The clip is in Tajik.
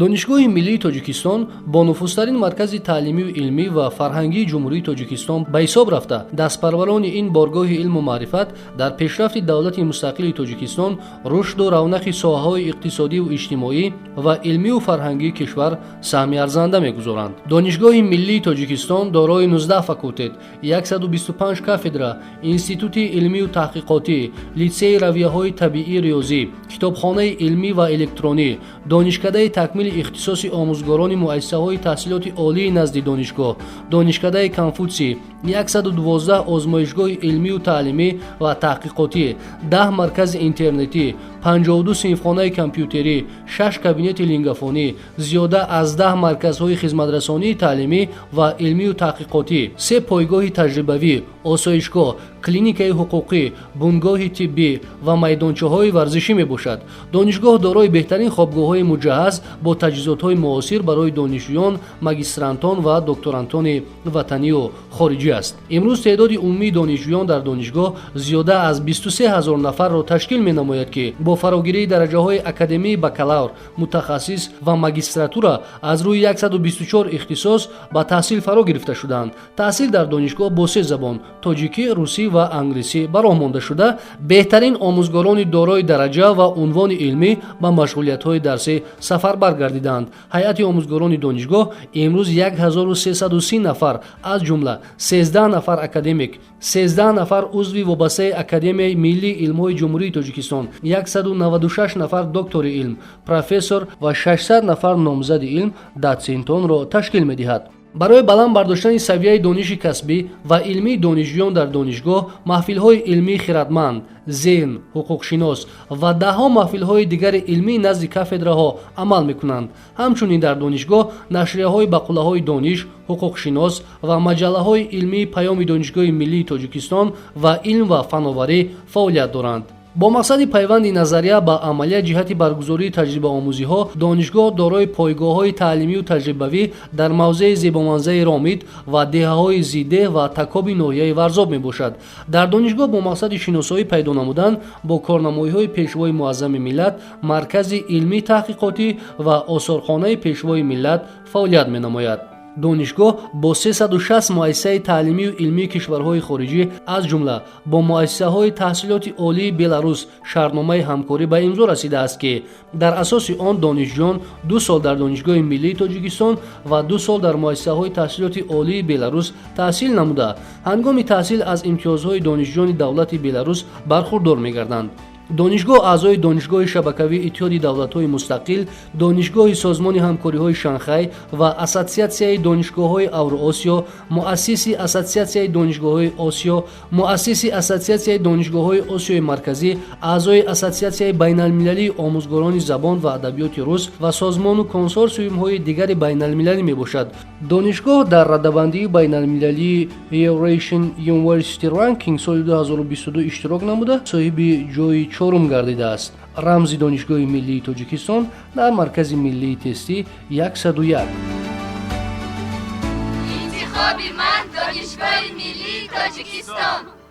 Донишгоҳи миллии Тоҷикистон бонуфузтарин маркази таълимию илмӣ ва фарҳангии Ҷумҳурии Тоҷикистон ба ҳисоб рафта, дастпарварони ин боргоҳи илму маърифат дар пешрафти давлати мустақили Тоҷикистон, рушду равнақи соҳаҳои иқтисодиву иҷтимоӣ ва илмию фарҳангии кишвар саҳми арзанда мегузоранд. Донишгоҳи миллии Тоҷикистон дорои 19 факултет, 125 кафедра, институти илмию таҳқиқотӣ, литсеи равияҳои табиӣ, риёзӣ, китобхонаи илмӣ ва электронӣ, донишкадаи такмили ихтисоси омӯзгорони муассисаҳои таҳсилоти олии назди донишгоҳ, донишкадаи Конфутсий, 112 озмоишгоҳи илмию таълимӣ ва таҳқиқотӣ, 10 маркази интернетӣ, 52 синфхонаи компютерӣ, 6 кабинети лингафонӣ, зиёда аз 10 марказҳои хизматрасонии таълимӣ ва илмию таҳқиқотӣ, се пойгоҳи таҷрибавӣ, осоишгоҳ, клиникаи ҳуқуқӣ, бунгоҳи тиббӣ ва майдончаҳои варзишӣ мебошад. Донишгоҳ дорои беҳтарин хобгоҳҳои муҷаҳҳаз бо таҷҳизотҳои муосир барои донишҷӯён, магистрантон ва докторантони ватанию хориҷӣ аст. Имрӯз теъдоди умумии донишҷӯён дар донишгоҳ зиёда аз 23 ҳазор нафарро ташкил менамояд, ки бо фарогирии дараҷаҳои академии бакалавр, мутахассис ва магистратура аз рӯи 124 ихтисос ба таҳсил фаро гирифта шудаанд. Таҳсил дар донишгоҳ бо се забон: тоҷикӣ, русӣ ва англисӣ ба роҳ монда шуда, беҳтарин омӯзгорони дорои дараҷа ва унвони илмӣ ба машғулиятҳои дарсӣ сафарбар гардидаанд. Ҳайати омӯзгорони донишгоҳ имрӯз 1330 нафар, аз ҷумла 13 нафар академик, 13 нафар узви вобастаи Академияи миллии илмҳои Ҷумҳурии Тоҷикистон, 196 нафар доктори илм, профессор ва 600 нафар номзади илм, дотсентонро ташкил медиҳад. Барои баланд бардоштани савияи дониши касбӣ ва илмии донишҷӯён дар донишгоҳ маҳфилҳои илмии «Хиратманд», «Зеҳн», «Ҳуқуқшинос» ва даҳҳо маҳфилҳои дигари илмӣ назди кафедраҳо амал мекунанд. Ҳамчунин дар донишгоҳ нашрияҳои «Ба қуллаҳои дониш», «Ҳуқуқшинос» ва маҷаллаҳои илмии «Паёми Донишгоҳи миллии Тоҷикистон» ва «Илм ва фановарӣ» фаъолият доранд. Бо мақсади пайванди назария ба амалия ҷиҳати баргузории таҷрибаомӯзиҳо донишгоҳ дорои пойгоҳҳои таълимию таҷрибавӣ дар мавзеи зебоманзари Ромит ва деҳаҳои Зидеҳ ва Такоби ноҳияи Варзоб мебошад. Дар донишгоҳ бо мақсади шиносоӣ пайдо намудан бо корнамоиҳои Пешвои муаззами миллат маркази илмӣ таҳқиқотӣ ва осорхонаи Пешвои миллат фаъолият менамояд. Донишгоҳ бо 360 муассисаи таълимию илмии кишварҳои хориҷӣ, аз ҷумла бо муассисаҳои таҳсилоти олии Беларус, шартномаи ҳамкорӣ ба имзо расидааст, ки дар асоси он донишҷӯён 2 сол дар Донишгоҳи миллии Тоҷикистон ва 2 сол дар муассисаҳои таҳсилоти олии Беларус таҳсил намуда, ҳангоми таҳсил аз имтиёзҳои донишҷӯёни давлати Беларус бархурдор мегарданд. Донишгоҳ аъзои Донишгоҳи шабакавии Иттиҳоди давлатҳои мустақил, Донишгоҳи Созмони ҳамкориҳои Шанхай ва Ассотсиатсияи донишгоҳҳои Авроосиё, муассиси Ассотсиатсияи донишгоҳҳои Осиё, муассиси Ассотсиатсияи донишгоҳҳои Осиёи Марказӣ, аъзои Ассотсиатсияи байналмилалии омӯзгорони забон ва адабиёти рус ва созмону консорсиумҳои дигари байналмилалӣ мебошад. Донишгоҳ дар радабандии байналмилалии Eurasian University Ranking соли 2022 иштирок намуда, соҳиби ҷои чорум гардидааст. Рамзи Донишгоҳи миллии Тоҷикистон дар Маркази миллии тестӣ 101. Интихоби ман Донишгоҳи миллии Тоҷикистон.